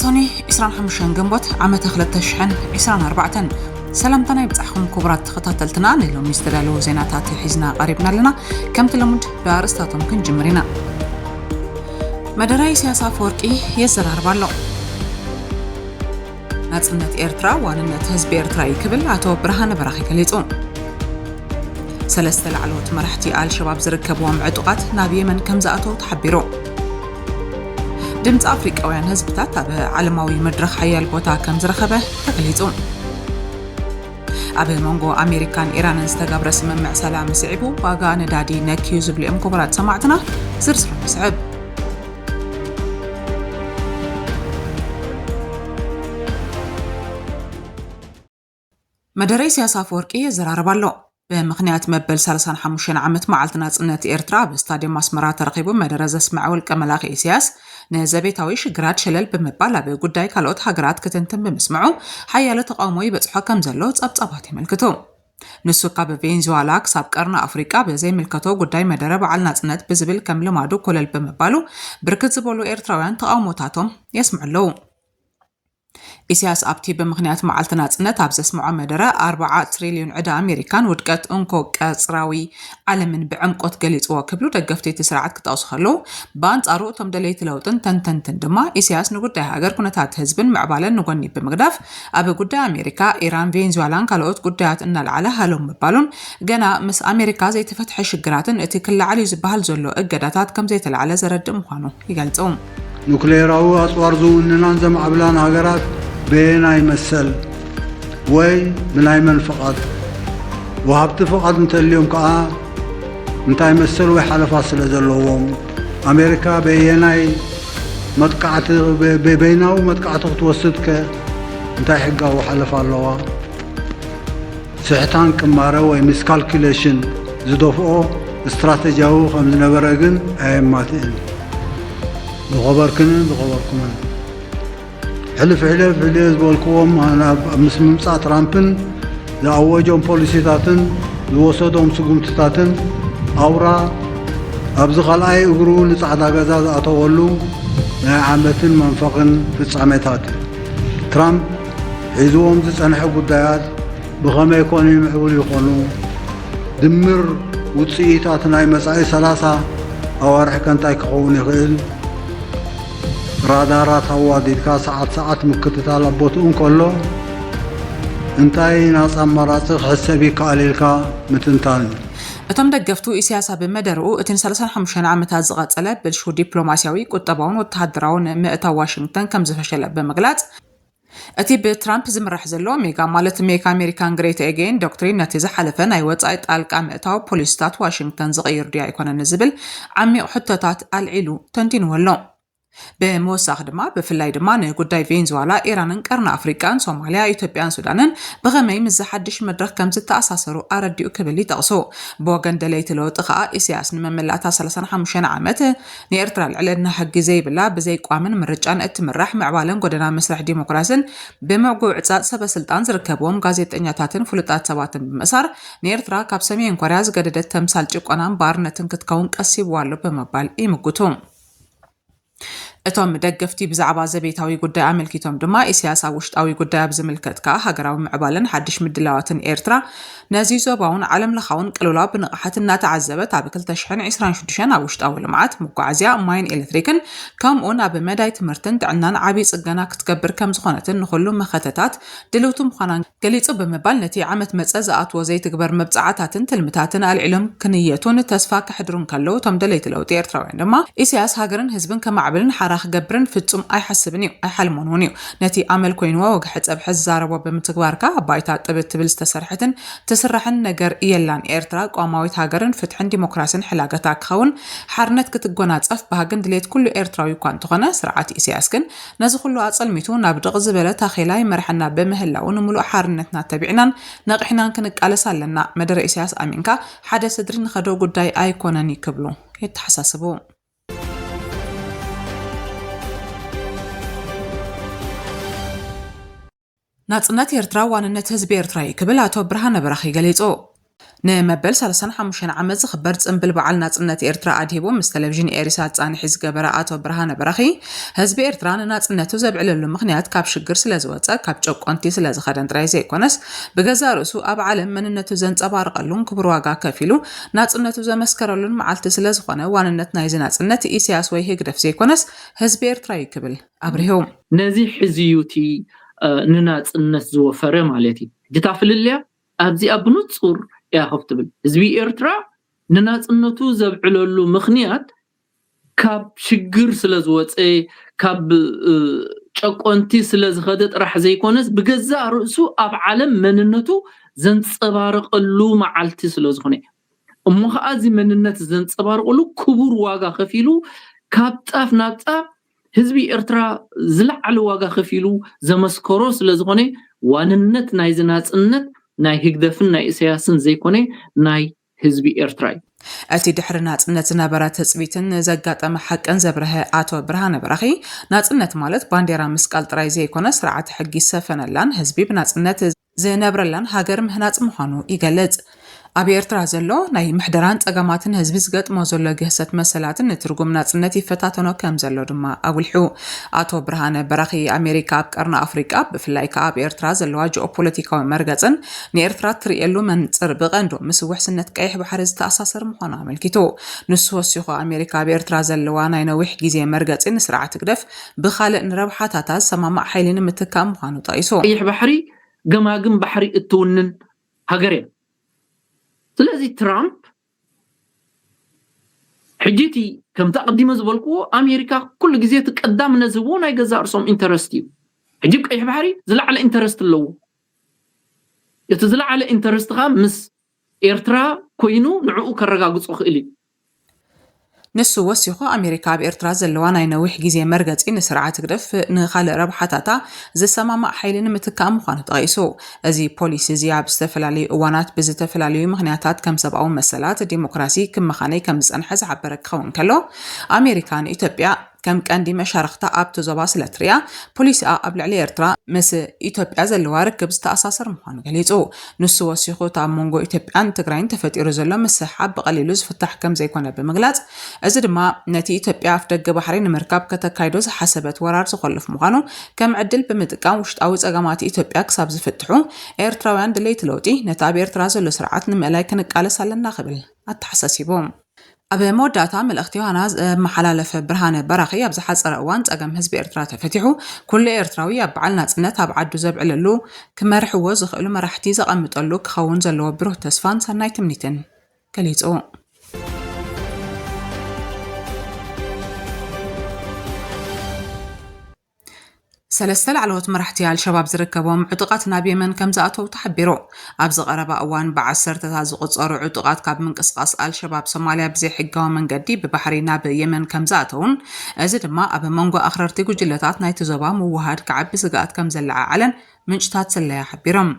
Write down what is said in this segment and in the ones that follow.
ቶኒ፣ ዕስራን ሓሙሽተን ግንቦት ዓመተ ክልተ ሽሕን ዕስራን ኣርባዕተን። ሰላምታና ይብጻሕኩም ክቡራት ተኸታተልትና፣ ንሎሚ ዝተዳለዉ ዜናታት ሒዝና ቀሪብና ኣለና። ከምቲ ልሙድ ብኣርእስታቶም ክንጅምር ኢና። መደረ ኢሳያስ ኣፈወርቂ የዘራርብ ኣሎ። ናጽነት ኤርትራ ዋንነት ህዝቢ ኤርትራ እዩ ክብል ኣቶ ብርሃነ በራኺ ገሊጹ። ሰለስተ ላዕለዎት መራሕቲ ኣልሸባብ ዝርከብዎም ዕጡቓት ናብ የመን ከም ዝኣተዉ ተሓቢሩ። ድምፂ ኣፍሪቃውያን ህዝብታት ኣብ ዓለማዊ መድረኽ ሓያል ቦታ ከም ዝረኸበ ተገሊጹ። ኣብ መንጎ ኣሜሪካን ኢራንን ዝተገብረ ስምምዕ ሰላም ስዒቡ ዋጋ ነዳዲ ነክዩ ዝብሉ እዮም ክቡራት ሰማዕትና። ዝርዝሩ ንስዕብ። መደረ ኢሳያስ ኣፈወርቂ የዘራርብ ኣሎ። ብምኽንያት መበል ሰላሳን ሓሙሽተን ዓመት መዓልቲ ናጽነት ኤርትራ ኣብ ስታድየም ኣስመራ ተረኺቡ መደረ ዘስምዐ ውልቀ መላኺ ኢሳያስ፣ ንዘቤታዊ ሽግራት ሸለል ብምባል ኣብ ጉዳይ ካልኦት ሃገራት ክትንትን ብምስምዑ፣ ሓያለ ተቃውሞ ይበጽሖ ከም ዘሎ ጸብጻባት የመልክቱ። ንሱ ካብ ቬንዙዋላ ክሳብ ቀርኒ ኣፍሪቃ ብዘይምልከቶ ጉዳይ መደረ በዓል ናጽነት ብዝብል ከም ልማዱ ኮለል ብምባሉ፣ ብርክት ዝበሉ ኤርትራውያን ተቃውሞታቶም የስምዑ ኣለዉ። ኢሳያስ ኣብቲ ብምኽንያት መዓልቲ ናጽነት ኣብ ዘስምዖ መደረ፣ ኣርባዓ ትሪልዮን ዕዳ ኣሜሪካን ውድቀት እንኮ ቀጽራዊ ዓለምን ብዕምቆት ገሊጽዎ ክብሉ ደገፍቲ እቲ ስርዓት ክጠቕሱ ከለዉ፣ ብኣንጻሩ እቶም ደለይቲ ለውጥን ተንተንትን ድማ፣ ኢሳያስ ንጉዳይ ሃገር፣ ኩነታት ህዝብን ምዕባለን ንጎኒ ብምግዳፍ፣ ኣብ ጉዳይ ኣሜሪካ፣ ኢራን፣ ቬንዙዋላን ካልኦት ጉዳያት እናልዓለ ሃለው ምባሉን፣ ገና ምስ ኣሜሪካ ዘይተፈትሐ ሽግራትን እቲ ክለዓል እዩ ዝበሃል ዘሎ እገዳታት ከም ዘይተለዓለ ዘረድእ ምዃኑ ይገልጹ። ኑክሌራዊ ኣጽዋር ዝውንናን ዘማዕብላን ሃገራት በየናይ መሰል ወይ ብናይ መን ፍቓድ? ወሃብቲ ፍቓድ እንተልዮም ከኣ እንታይ መሰል ወይ ሓለፋ ስለ ዘለዎም? ኣሜሪካ በየናይ መጥቃዕቲ፣ በ-፣ በ-፣ በይናዊ መጥቃዕቲ ክትወስድ ከ እንታይ ሕጋዊ ሓለፋ ኣለዋ? ስሕታን ቅማረ ወይ ሚስካልኩሌሽን ዝደፍኦ ስትራተጂያዊ ከም ዝነበረ ግን ኣየማትእን። ዝኸበርክንን ዝኸበርኩምን፣ ሕልፍ ሕልፍ ኢለ ዝበልክዎም፣ ኣብ፣ ኣብ ምስ ምምጻእ ትራምፕን ዝኣወጆም ፖሊሲታትን ዝወሰዶም ስጉምትታትን፣ ኣውራ ኣብዚ ካልኣይ እግሩ ንጻዕዳ ገዛ ዝኣተወሉ ናይ ዓመትን መንፈቕን ፍጻሜታት እዩ። ትራምፕ ሒዝዎም ዝጸንሐ ጉዳያት ብኸመይ ኮን ምዕቡል ይኾኑ? ድምር ውጽኢታት ናይ መጻኢ ሰላሳ ኣዋርሕ ከ እንታይ ክኸውን ይኽእል? ራዳራት ኣዋዲድካ ሰዓት ሰዓት ምክትታል ኣብ ቦትኡ እንከሎ፣ እንታይ ናጻ ኣማራጺ ክሕሰብ ይከኣል ኢልካ ምትንታን እዩ። እቶም ደገፍቱ፣ ኢሳያስ ኣብ መደርኡ፣ እቲ ንሰላሳን ሓሙሽተን ዓመታት ዝቐጸለ ብልሹ ዲፕሎማስያዊ፣ ቁጠባውን ወተሃደራውን ምእታው ዋሽንግተን ከም ዝፈሸለ ብምግላጽ፣ እቲ ብትራምፕ ዝምራሕ ዘሎ ሜጋ፣ ማለት ሜክ ኣሜሪካን ግሬት ኤጌን ዶክትሪን፣ ነቲ ዝሓለፈ ናይ ወጻኢ ጣልቃ ምእታው ፖሊሲታት ዋሽንግተን ዝቕይር ድዩ ኣይኮነን ዝብል ዓሚቕ ሕቶታት ኣልዒሉ ተንቲንዎ ኣሎ። ብምውሳኽ ድማ፣ ብፍላይ ድማ ንጉዳይ ቬንዙዋላ፣ ኢራንን ቀርኒ ኣፍሪቃን፣ ሶማልያ፣ ኢትዮጵያን ሱዳንን ብኸመይ ምስዚ ሓድሽ መድረኽ ከም ዝተኣሳሰሩ ኣረዲኡ ክብል ይጠቕሱ። ብወገን ደለይቲ ለውጢ ከኣ፣ ኢሳያስ ንመመላእታ ሰላሳን ሓሙሽተን ዓመት ንኤርትራ ልዕልና ሕጊ ዘይብላ፣ ብዘይ ቋምን ምርጫን እትምራሕ፣ ምዕባለን ጎደና መስርሕ ዲሞክራስን ብምዕጉዕጻጽ ሰበ ስልጣን ዝርከብዎም ጋዜጠኛታትን ፍሉጣት ሰባትን ብምእሳር፣ ንኤርትራ ካብ ሰሜን ኮርያ ዝገደደት ተምሳል ጭቆናን ባርነትን ክትከውን ቀሲብዋ ኣሎ ብምባል ይምጉቱ። እቶም ደገፍቲ ብዛዕባ ዘቤታዊ ጉዳይ ኣመልኪቶም ድማ፣ ኢሳያስ ኣብ ውሽጣዊ ጉዳይ ኣብ ዝምልከት ከኣ፣ ሃገራዊ ምዕባለን ሓድሽ ምድላዋትን ኤርትራ ነዚ ዞባውን ዓለም ለኻውን ቅልውላው ብንቕሓት እናተዓዘበት፣ ኣብ ክልተ ሽሕን ዕስራን ሽዱሽተን ኣብ ውሽጣዊ ልምዓት፣ መጓዓዝያ፣ ማይን ኤሌክትሪክን፣ ከምኡውን ኣብ መዳይ ትምህርትን ጥዕናን ዓቢ ጽገና ክትገብር ከም ዝኾነትን ንኹሉ መኸተታት ድልውቲ ምዃናን ገሊጹ ብምባል፣ ነቲ ዓመት መጸ ዝኣትዎ ዘይትግበር መብጽዓታትን ትልምታትን ኣልዒሎም ክንየቱን ተስፋ ከሕድሩን ከለዉ፣ እቶም ደለይቲ ለውጢ ኤርትራውያን ድማ፣ ኢሳያስ ሃገርን ህዝብን ከማዕብልን ሓራ ክገብርን ፍጹም ኣይሓስብን እዩ፣ ኣይሓልሞን እውን እዩ። ነቲ ኣመል ኮይንዎ ወግሐ ጸብሐ ዝዛረቦ ብምትግባርካ፣ ኣብ ባይታ ጥብት ትብል ዝተሰርሐትን ትስራሕን ነገር የላን። ኤርትራ ቅዋማዊት ሃገርን ፍትሕን ዲሞክራስን ሕላገታ ክኸውን፣ ሓርነት ክትጎናጸፍ ባህግን ድሌት ኩሉ ኤርትራዊ እኳ እንተኾነ፣ ስርዓት ኢሳያስ ግን ነዚ ኩሉ ኣጸልሚቱ ናብ ድቕ ዝበለ ታኼላ ይመርሐና ብምህላው፣ ንምሉእ ሓርነትና ተቢዕናን ነቒሕናን ክንቃለስ ኣለና። መደረ ኢሳያስ ኣሚንካ ሓደ ስድሪ ንኸዶ ጉዳይ ኣይኮነን እዩ ክብሉ የተሓሳስቡ። ናጽነት ኤርትራ ዋንነት ህዝቢ ኤርትራ እዩ ክብል ኣቶ ብርሃነ በራኺ ገሊጹ። ንመበል ሰላሳን ሓሙሽተን ዓመት ዝኽበር ጽምብል በዓል ናጽነት ኤርትራ ኣድሂቡ ምስ ቴሌቪዥን ኤሪሳት ጻንሒ ዝገበረ ኣቶ ብርሃነ በራኺ፣ ህዝቢ ኤርትራ ንናጽነቱ ዘብዕለሉ ምኽንያት ካብ ሽግር ስለ ዝወጸ፣ ካብ ጨቆንቲ ስለ ዝኸደን ጥራይ ዘይኮነስ፣ ብገዛእ ርእሱ ኣብ ዓለም መንነቱ ዘንጸባርቐሉን ክቡር ዋጋ ከፊሉ ናጽነቱ ዘመስከረሉን መዓልቲ ስለ ዝኾነ፣ ዋንነት ናይዚ ናጽነት ኢሳያስ ወይ ህግደፍ ዘይኮነስ ህዝቢ ኤርትራ እዩ ክብል ኣብሪሁ። ነዚ ሕዚ እዩ እቲ፣ እ፣ ንናጽነት ዝወፈረ ማለት እዩ። ሕጂ እታ ፍልልያ ኣብዚኣ ብንጹር እያ ኮፍ ትብል። ህዝቢ ኤርትራ ንናጽነቱ ዘብዕለሉ ምኽንያት ካብ ሽግር ስለ ዝወጸ፣ ካብ፣ እ፣ ጨቆንቲ ስለ ዝኸደ ጥራሕ ዘይኮነስ፣ ብገዛእ ርእሱ ኣብ ዓለም መንነቱ ዘንጸባርቐሉ መዓልቲ ስለ ዝኾነ። እሞ ኸኣ እዚ መንነት ዘንጸባርቐሉ ክቡር ዋጋ ከፊሉ፣ ካብ ጫፍ ናብ ጫፍ ህዝቢ ኤርትራ ዝለዓለ ዋጋ ከፊሉ ዘመስከሮ ስለ ዝኾነ፣ ዋንነት ናይዚ ናጽነት ናይ ህግደፍን ናይ ኢሳያስን ዘይኮነ፣ ናይ ህዝቢ ኤርትራ እዩ። እቲ ድሕሪ ናጽነት ዝነበረ ትጽቢትን ዘጋጠመ ሓቅን ዘብርሀ ኣቶ ብርሃነ በራኺ፣ ናጽነት ማለት ባንዴራ ምስቃል ጥራይ ዘይኮነ፣ ስርዓት ሕጊ ዝሰፈነላን ህዝቢ ብናጽነት ዝነብረላን ሃገር ምህናጽ ምዃኑ ይገልጽ። ኣብ ኤርትራ ዘሎ ናይ ምሕደራን ጸገማትን ህዝቢ ዝገጥሞ ዘሎ ግህሰት መሰላትን ንትርጉም ናጽነት ይፈታተኖ ከም ዘሎ ድማ ኣጉልሑ። ኣቶ ብርሃነ በራኺ፣ ኣሜሪካ ኣብ ቀርኒ ኣፍሪቃ፣ ብፍላይ ከኣ ኣብ ኤርትራ ዘለዋ ጂኦፖለቲካዊ መርገጽን ንኤርትራ ትርእየሉ መንጽር ብቐንዱ ምስ ውሕስነት ቀይሕ ባሕሪ ዝተኣሳሰር ምዃኑ ኣመልኪቱ። ንሱ ወሲኹ፣ ኣሜሪካ ኣብ ኤርትራ ዘለዋ ናይ ነዊሕ ግዜ መርገጺ ንስርዓት ህግደፍ ብኻልእ ንረብሓታታ ዝሰማማዕ ሓይሊ ንምትካእ ምዃኑ ጠቒሱ። ቀይሕ ባሕሪ ገማግም ባሕሪ እትውንን ሃገር እያ። ስለዚ ትራምፕ ሕጂ እቲ ከምቲ ኣቐዲመ ዝበልክዎ ኣሜሪካ ኩሉ ግዜ እቲ ቀዳምነት ዝህብዎ ናይ ገዛእ ርእሶም ኢንተረስት እዩ። ሕጂ ቀይሕ ባሕሪ ዝለዓለ ኢንተረስት ኣለዎ። እቲ ዝለዓለ ኢንተረስት ኸኣ ምስ ኤርትራ ኮይኑ ንዕኡ ከረጋግጾ ክእል እዩ። ንሱ ወሲኹ ኣሜሪካ ኣብ ኤርትራ ዘለዋ ናይ ነዊሕ ግዜ መርገጺ ንስርዓት ህግደፍ ንኻልእ ረብሓታታ ዝሰማማዕ ሓይሊ ንምትካእ ምዃኑ ጠቒሱ። እዚ ፖሊሲ እዚ ኣብ ዝተፈላለዩ እዋናት ብዝተፈላለዩ ምኽንያታት ከም ሰብኣዊ መሰላት፣ ዲሞክራሲ ክመኻነይ ከም ዝጸንሐ ዝሓበረ ክኸውን ከሎ፣ ኣሜሪካ ንኢትዮጵያ ከም ቀንዲ መሻርኽታ ኣብቲ ዞባ ስለ ትርእያ፣ ፖሊሲኣ ኣብ ልዕሊ ኤርትራ ምስ ኢትዮጵያ ዘለዋ ርክብ ዝተኣሳሰር ምዃኑ ገሊጹ። ንሱ ወሲኹ፣ እቲ ኣብ መንጎ ኢትዮጵያን ትግራይን ተፈጢሩ ዘሎ ምስሕሓብ ብቐሊሉ ዝፍታሕ ከም ዘይኮነ ብምግላጽ፣ እዚ ድማ ነቲ ኢትዮጵያ ኣፍደገ ባሕሪ ንምርካብ ከተካይዶ ዝሓሰበት ወራር ዝኾልፍ ምዃኑ ከም ዕድል ብምጥቃም፣ ውሽጣዊ ጸገማት ኢትዮጵያ ክሳብ ዝፍትሑ፣ ኤርትራውያን ድለይቲ ለውጢ፣ ነቲ ኣብ ኤርትራ ዘሎ ስርዓት ንምእላይ ክንቃለስ ኣለና ክብል ኣተሓሳሲቡ። ኣብ መወዳእታ መልእኽቲ ዮሃና ዘመሓላለፈ ብርሃነ በራኺ፣ ኣብ ዝሓጸረ እዋን ጸገም ህዝቢ ኤርትራ ተፈቲሑ፣ ኩሉ ኤርትራዊ ኣብ በዓል ናጽነት ኣብ ዓዱ ዘብዕለሉ፣ ክመርሕዎ ዝኽእሉ መራሕቲ ዘቐምጠሉ ክኸውን ዘለዎ ብሩህ ተስፋን ሰናይ ትምኒትን ገሊጹ። ሰለስተ ላዕለዎት መራሕቲ ኣልሸባብ ዝርከቦም ዕጡቓት ናብ የመን ከም ዝኣተዉ ተሓቢሩ። ኣብዚ ቀረባ እዋን ብዓሰርተታት ዝቑጸሩ ዕጡቓት ካብ ምንቅስቓስ ኣልሸባብ ሶማልያ ብዘይሕጋዊ መንገዲ ብባሕሪ ናብ የመን ከም ዝኣተዉን፣ እዚ ድማ ኣብ መንጎ ኣኽረርቲ ጉጅለታት ናይቲ ዞባ ምውሃድ ክዓቢ ስግኣት ከም ዘለዓዓለን ምንጭታት ስለያ ሓቢሮም።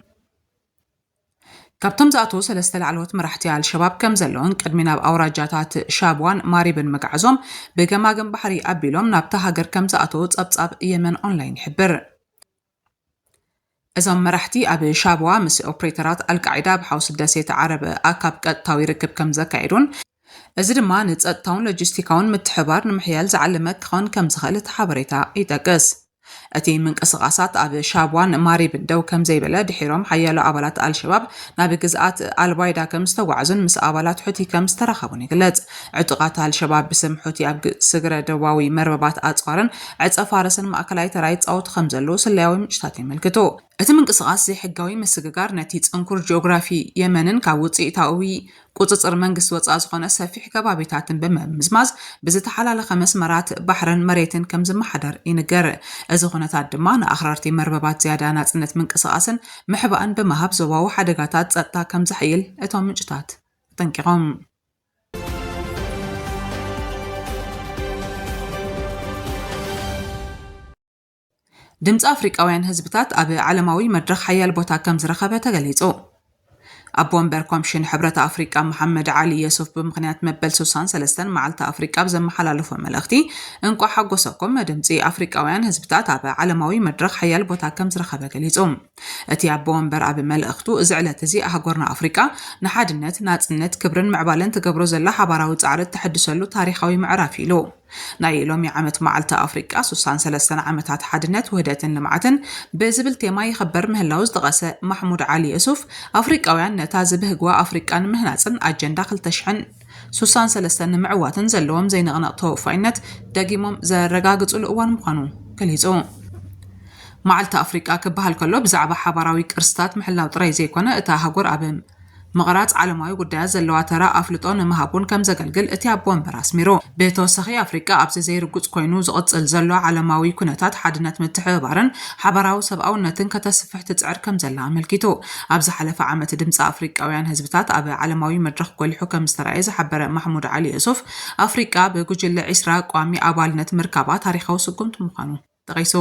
ካብቶም ዝኣተዉ ሰለስተ ላዕለዎት መራሕቲ ኣልሸባብ ከም ዘለዉን ቅድሚ ናብ ኣውራጃታት ሻብዋን ማሪብን ምግዓዞም ብገማግም ባሕሪ ኣቢሎም ናብታ ሃገር ከም ዝኣተዉ ጸብጻብ የመን ኦንላይን ይሕብር። እዞም መራሕቲ ኣብ ሻብዋ ምስ ኦፕሬተራት ኣልቃዒዳ ኣብ ሓውሲ ደሴት ዓረብ ኣካብ ቀጥታዊ ርክብ ከም ዘካየዱን፣ እዚ ድማ ንጸጥታውን ሎጂስቲካውን ምትሕብባር ንምሕያል ዝዓለመ ክኸውን ከም ዝኽእል እቲ ሓበሬታ ይጠቅስ። እቲ ምንቅስቓሳት ኣብ ሻብዋን ማሪብን ደው ከም ዘይበለ ድሒሮም ሓያሎ ኣባላት ኣልሸባብ ናብ ግዝኣት ኣልባይዳ ከም ዝተጓዕዙን ምስ ኣባላት ሑቲ ከም ዝተራኸቡን ይግለጽ። ዕጡቓት ኣልሸባብ ብስም ሑቲ ኣብ ግ-፣ ስግረ ደቡባዊ መርበባት ኣጽዋርን ዕጸ ፋርስን ማእከላይ ተራ ይጻወቱ ከም ዘለዉ ስለያዊ ምንጭታት የመልክቱ። እቲ ምንቅስቓስ ዘይሕጋዊ ምስግጋር ነቲ ጽንኩር ጂኦግራፊ የመንን ካብ ውጽኢታዊ ቁጽጽር መንግስቲ ወጻኢ ዝኾነ ሰፊሕ ከባቢታትን ብምምዝማዝ ብዝተሓላለኸ መስመራት ባሕርን መሬትን ከም ዝመሓደር ይንገር። እዚ ኩነታት ድማ ንኣኽረርቲ መርበባት ዝያዳ ናጽነት ምንቅስቓስን ምሕባእን ብምሃብ ዞባዊ ሓደጋታት ጸጥታ ከም ዘሕይል እቶም ምንጭታት ኣጠንቂቖም። ድምፂ ኣፍሪቃውያን ህዝብታት ኣብ ዓለማዊ መድረኽ ሓያል ቦታ ከም ዝረኸበ ተገሊጹ። ኣቦ ወንበር ኮምሽን ሕብረት ኣፍሪቃ መሓመድ ዓሊ የሱፍ ብምኽንያት መበል ሱሳን ሰለስተን መዓልቲ ኣፍሪቃ ብዘመሓላለፎ መልእኽቲ፣ እንቋዕ ሓጎሰኩም፣ ድምፂ ኣፍሪቃውያን ህዝብታት ኣብ ዓለማዊ መድረኽ ሓያል ቦታ ከም ዝረኸበ ገሊጹ። እቲ ኣቦ ወንበር ኣብ መልእኽቱ፣ እዚ ዕለት እዚ ኣህጉርና ኣፍሪቃ ንሓድነት፣ ናጽነት፣ ክብርን ምዕባለን ትገብሮ ዘላ ሓባራዊ ጻዕሪ እተሐድሰሉ ታሪኻዊ ምዕራፍ ኢሉ። ናይ ሎሚ ዓመት መዓልቲ ኣፍሪቃ ሱሳን ሰለስተን ዓመታት ሓድነት፣ ውህደትን ልምዓትን ብዝብል ቴማ ይኸበር ምህላው ዝጠቐሰ ማሕሙድ ዓሊ የሱፍ፣ ኣፍሪቃውያን ነታ ዝብህግዋ ኣፍሪቃ ንምህናጽን ኣጀንዳ ክልተ ሽሕን ሱሳን ሰለስተን ንምዕዋትን ዘለዎም ዘይንቕነቕ ተወፋይነት ደጊሞም ዘረጋግጹሉ እዋን ምዃኑ ገሊጹ። መዓልቲ ኣፍሪቃ ክበሃል ከሎ ብዛዕባ ሓባራዊ ቅርስታት ምሕላው ጥራይ ዘይኮነ፣ እታ ኣህጉር ኣብ ምቕራጽ ዓለማዊ ጉዳያት ዘለዋ ተራ ኣፍልጦ ንምሃብ እውን ከም ዘገልግል እቲ ኣቦ ወንበር ኣስሚሩ። ብተወሳኺ ኣፍሪቃ ኣብዚ ዘይርጉጽ ኮይኑ ዝቕጽል ዘሎ ዓለማዊ ኩነታት ሓድነት፣ ምትሕብባርን ሓባራዊ ሰብኣውነትን ከተስፍሕ ትጽዕር ከም ዘላ ኣመልኪቱ። ኣብ ዝሓለፈ ዓመት ድምፂ ኣፍሪቃውያን ህዝብታት ኣብ ዓለማዊ መድረኽ ጎሊሑ ከም ዝተራእየ ዝሓበረ ማሕሙድ ዓሊ የሱፍ፣ ኣፍሪቃ ብጉጅለ ዒስራ ቋሚ ኣባልነት ምርካባ ታሪኻዊ ስጉምቲ ምዃኑ ጠቒሱ።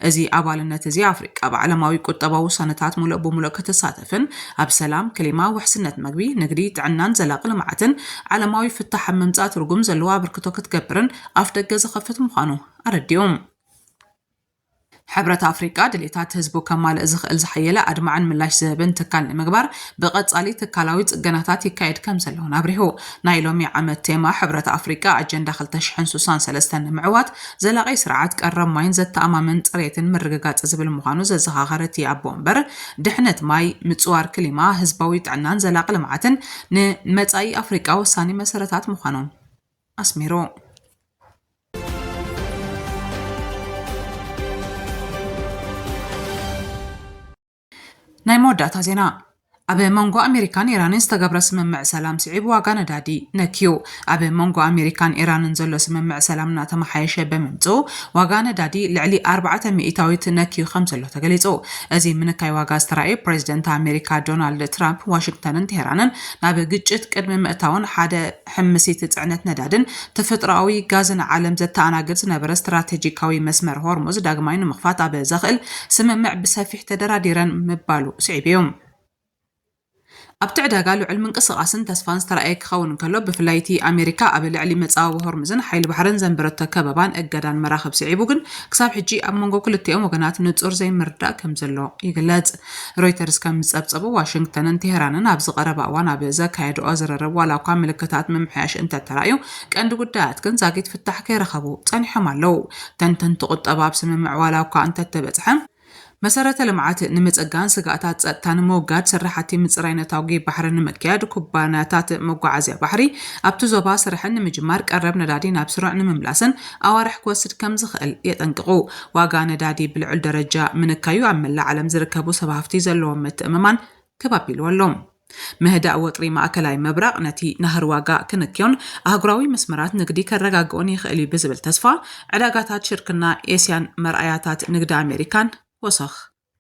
እዚ ኣባልነት እዚ ኣፍሪቃ ኣብ ዓለማዊ ቁጠባዊ ውሳነታት ሙሉእ ብሙሉእ ክትሳተፍን ኣብ ሰላም፣ ክሊማ፣ ውሕስነት መግቢ፣ ንግዲ፣ ጥዕናን ዘላቒ ልምዓትን ዓለማዊ ፍታሕ ኣብ ምምጻእ ትርጉም ዘለዎ ኣበርክቶ ክትገብርን ኣፍደገ ዝኸፍት ምዃኑ ኣረዲኡ። ሕብረት ኣፍሪቃ ድሌታት ህዝቡ ከማልእ ዝኽእል ዝሓየለ ኣድማዕን ምላሽ ዝህብን ትካል ንምግባር ብቐጻሊ ትካላዊ ጽገናታት ይካየድ ከም ዘለውን ኣብሪሁ። ናይ ሎሚ ዓመት ቴማ ሕብረት ኣፍሪቃ ኣጀንዳ ክልተ ሽሕን ሱሳን ሰለስተን ንምዕዋት ዘላቒ ስርዓት ቀረብ ማይን ዘተኣማምን ጽሬትን ምርግጋጽ ዝብል ምዃኑ ዘዘኻኸረ እቲ ኣቦ ወንበር፣ ድሕነት ማይ፣ ምጽዋር ክሊማ፣ ህዝባዊ ጥዕናን ዘላቒ ልምዓትን ንመጻኢ ኣፍሪቃ ወሳኒ መሰረታት ምዃኖም ኣስሚሩ። ናይ መወዳእታ ዜና። ኣብ መንጎ ኣሜሪካን ኢራንን ዝተገብረ ስምምዕ ሰላም ስዒቡ ዋጋ ነዳዲ ነክዩ። ኣብ መንጎ ኣሜሪካን ኢራንን ዘሎ ስምምዕ ሰላም እናተመሓየሸ ብምምፅኡ ዋጋ ነዳዲ ልዕሊ ኣርባዕተ ሚእታዊት ነክዩ ከም ዘሎ ተገሊፁ። እዚ ምንካይ ዋጋ ዝተራእየ ፕሬዚደንት ኣሜሪካ ዶናልድ ትራምፕ ዋሽንግተንን ቴህራንን ናብ ግጭት ቅድሚ ምእታውን ሓደ ሕምሲት ጽዕነት ነዳድን ተፈጥሮኣዊ ጋዝን ዓለም ዘተኣናግድ ዝነበረ ስትራቴጂካዊ መስመር ሆርሙዝ ዳግማይ ንምኽፋት ኣብ ዘኽእል ስምምዕ ብሰፊሕ ተደራዲረን ምባሉ ስዒቡ እዩ። ኣብቲ ዕዳጋ ልዑል ምንቅስቓስን ተስፋን ዝተራእየ ክኸውን እንከሎ፣ ብፍላይ እቲ ኣሜሪካ ኣብ ልዕሊ መጻወቢ ሆርሙዝን ሓይሊ ባሕርን ዘንበረቶ ከበባን እገዳን መራኽብ ስዒቡ ግን፣ ክሳብ ሕጂ ኣብ መንጎ ክልቲኦም ወገናት ንጹር ዘይምርዳእ ከም ዘሎ ይግለጽ። ሮይተርስ ከም ዝጸብጸቦ፣ ዋሽንግተንን ቴህራንን ኣብዚ ቀረባ እዋን ኣብ ዘካየድኦ ዝርርብ ዋላ እኳ ምልክታት ምምሕያሽ እንተተራእዩ፣ ቀንዲ ጉዳያት ግን ዛጊት ፍታሕ ከይረኸቡ ጸኒሖም ኣለዉ። ተንተንቲ ቁጠባ፣ ኣብ ስምምዕ ዋላ እኳ እንተተበጽሐ፣ መሰረተ ልምዓት ንምጽጋን፣ ስግኣታት ጸጥታ ንምውጋድ፣ ስራሕቲ ምጽራይ ነታጒ ባሕሪ ንምክያድ፣ ኩባንያታት መጓዓዝያ ባሕሪ ኣብቲ ዞባ ስርሐን ንምጅማር፣ ቀረብ ነዳዲ ናብ ስሩዕ ንምምላስን ኣዋርሕ ክወስድ ከም ዝኽእል የጠንቅቑ። ዋጋ ነዳዲ ብልዑል ደረጃ ምንካዩ ኣብ መላእ ዓለም ዝርከቡ ሰብ ሃፍቲ ዘለዎም ምትእምማን ክብ ኣቢልዎ ኣሎ። ምህዳእ ወጥሪ ማእከላይ ምብራቕ ነቲ ናህሪ ዋጋ ክንክዮን ኣህጉራዊ መስመራት ንግዲ ከረጋግኦን ይኽእል እዩ ብዝብል ተስፋ፣ ዕዳጋታት ሽርክና ኤስያን መርኣያታት ንግዲ ኣሜሪካን ወሰኽ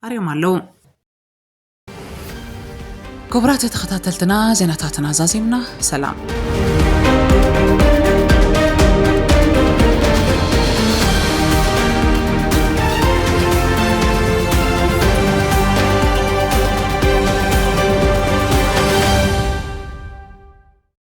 ኣርዮም ኣለዉ። ክቡራት ተኸታተልትና፣ ዜናታትና ዛዚምና። ሰላም።